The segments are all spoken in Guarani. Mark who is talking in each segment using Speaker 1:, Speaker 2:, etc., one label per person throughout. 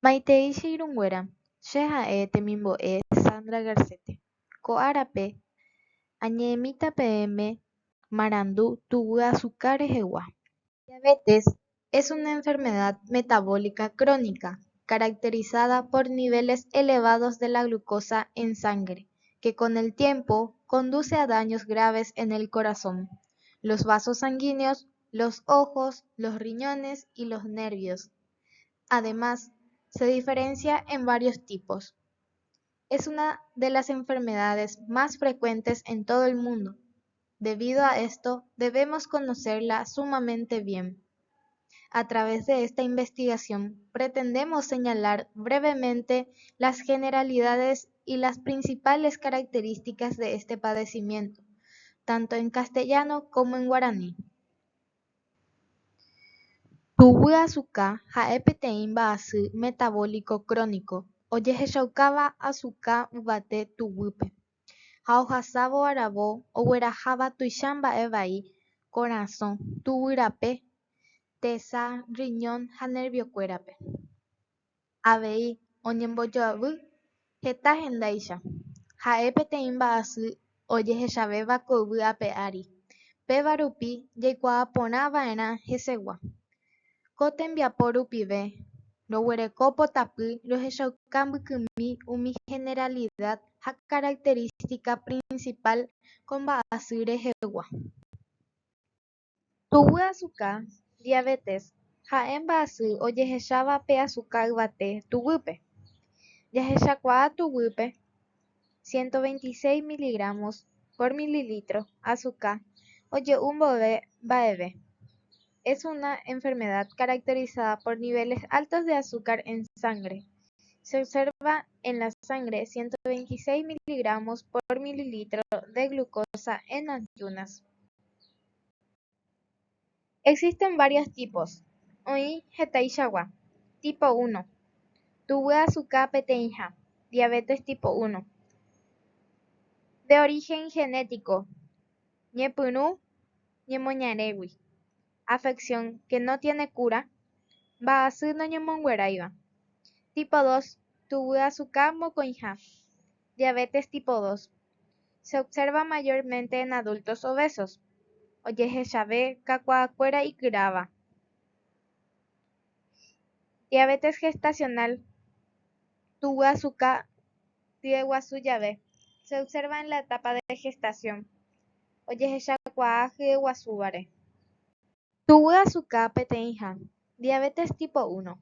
Speaker 1: Maitei che irũnguéra, che ha'e temimbo'e Sandra Garcete. Ko árape añe'ẽmíta peẽme marandu tuguy asuka rehegua. Diabetes es una enfermedad metabólica crónica caracterizada por niveles elevados de la glucosa en sangre, que con el tiempo conduce a daños graves en el corazón, los vasos sanguíneos, los ojos, los riñones y los nervios. Además, se diferencia en varios tipos. Es una de las enfermedades más frecuentes en todo el mundo. Debido a esto, debemos conocerla sumamente bien. A través de esta investigación pretendemos señalar brevemente las generalidades y las principales características de este padecimiento, tanto en castellano como en guaraní. Tuguy asuka ha'e peteĩ mba'asy metabólico crónico ojehechaukáva asuka yvate tuguýpe ha ohasávo aravo ogueraháva tuicha mba'e vai korasõ, tuguy rape, tesa, riñón ha nerviokuérape. Avei oñembojoavy heta hendáicha, ha'e peteĩ mba'asy ojehechavéva ko yvy ape ári, péva rupi jaikuaa porã va'erã hesegua. Ko tembiapo rupive roguereko potapy rohechauka mbykymi umi generalidad ha característica principal ko mba'asy rehegua. Tuguy asuka, diabetes, ha'e mba'asy ojehecháva pe asuka yvate tuguýpe. Jahechakuaa tuguýpe 126 miligramos por mililitro asuka oje'u mboyve mba'eve. Es una enfermedad caracterizada por niveles altos de azúcar en sangre. Se observa en la sangre 126 miligramos por mililitro de glucosa en ayunas. Existen varios tipos, Oĩ hetaichagua. Tipo 1. Tuguy asuka peteĩha, diabetes tipo 1. De origen genético, ñepyrũ ñemoñarégui. Afección que no tiene cura, mba'asy noñemongueráiva. Tipo 2. Tuguy asuka mokõiha, diabetes tipo 2. Se observa mayormente en adultos obesos, ojehechave kakuaakuéra ikyráva. Diabetes gestacional, tuguy asuka hyeguasu jave, se observa en la etapa de gestación, ojehechakuaa hyeguasúvare. Tuguy asuka peteĩha, diabetes tipo 1,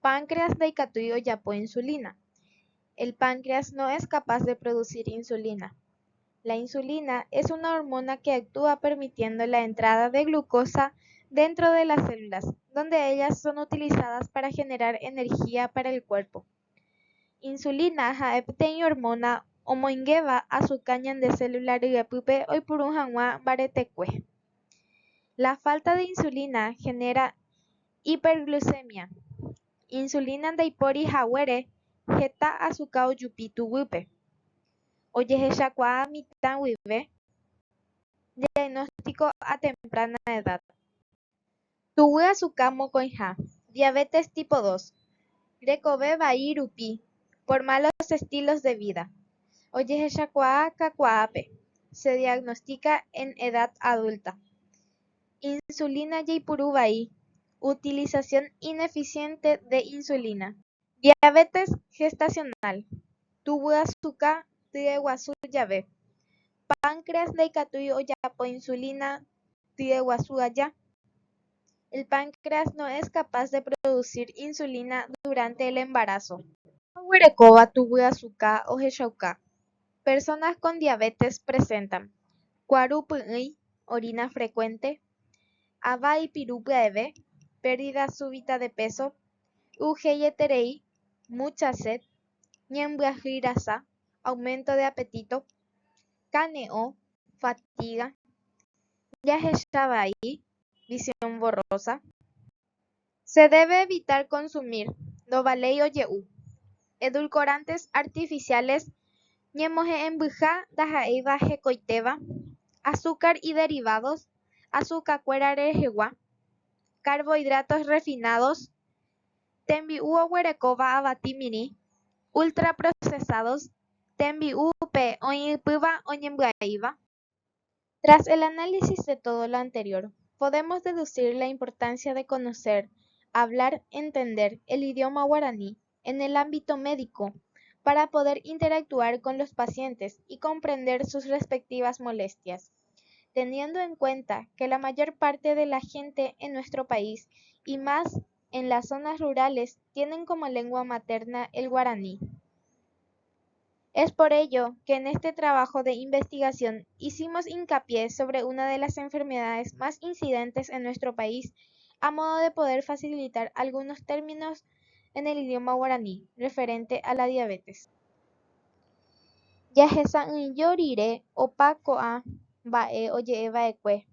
Speaker 1: páncreas ndaikatúi ojapo insulina. El páncreas no es capaz de producir insulina. La insulina es una hormona que actúa permitiendo la entrada de glucosa dentro de las células, donde ellas son utilizadas para generar energía para el cuerpo. Insulina ha'e peteĩ hormona omoingéva asuka ñande célula ryepýpe oipuru hag̃ua mbaretekue. La falta de insulina genera hiperglucemia. Insulina ndaipóri haguére heta asuka ojupi tuguýpe. Ojehechakuaa mitã guive diagnóstico a temprana edad. Tuguy asuka mokõiha, diabetes tipo 2, rekove vai rupi, por malos estilos de vida. Ojehechakuaa kakuaápe, se diagnostica en edad adulta. Insulina jeipuru vai, utilización ineficiente de insulina. Diabetes gestacional, tuguy asuka tyeguasu jave. Páncreas ndaikatúi ojapo insulina tyeguasu aja. El páncreas no es capaz de producir insulina durante el embarazo. Oguerekóva tuguy asuka ohechauka. Personas con diabetes presentan kuaru py'ỹi, orina frecuente, ava ipiru pya'eve, pérdida súbita de peso, y'uheieterei, mucha sed, ñembyahýi rasa, aumento de apetito, kane'õ, fatiga, jahecha vai, visión borrosa. Se debe evitar consumir, ndovaléi oje'u, edulcorantes artificiales ñemohe'ẽmbyja ndaha'éiva hekoitéva, azúcar y derivados, asukakuéra rehegua, carbohidratos refinados, Tembi'u oguerekóva avati mirĩ, ultraprocesados, tembi'u pe oĩ'ypýva oñembyaíva. Tras el análisis de todo lo anterior, podemos deducir la importancia de conocer, hablar, entender el idioma guaraní en el ámbito médico para poder interactuar con los pacientes y comprender sus respectivas molestias, teniendo en cuenta que la mayor parte de la gente en nuestro país y más en las zonas rurales tienen como lengua materna el guaraní. Es por ello que en este trabajo de investigación hicimos hincapié sobre una de las enfermedades más incidentes en nuestro país a modo de poder facilitar algunos términos en el idioma guaraní referente a la diabetes. Jahesa'ỹijo rire opa ko'ã mba'e oje'eva'ekue,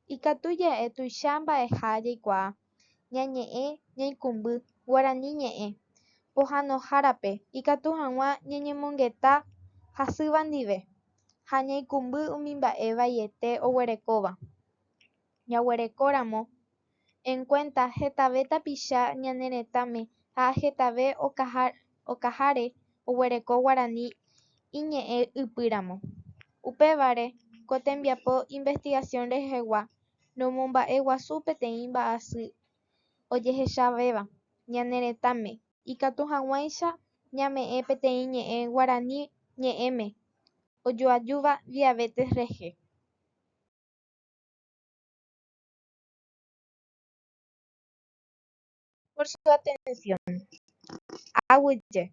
Speaker 1: ikatu ja'e tuicha mba'eha jaikuaa, ñañe'ẽ, ñaikũmby, guarani ñe'ẽ pohãnohárape ikatu hag̃ua ñañomongeta hasýva ndive ha ñaikũmby umi mba'e vaiete oguerekóva. Jaguerekóramo en cuenta hetave tapicha ñane retãme ha hetave okaháre oguereko guarani iñe'ẽ ypýramo. Upévare ko tembiapo investigación rehegua romomba'eguasu peteĩ mba'asy ojehechavéva ñane retãme ikatu hag̃uáicha ñame'ẽ peteĩ ñe'ẽ guarani ñe'ẽme ojoajúva diabetes rehe. Por su atención. Aguyje.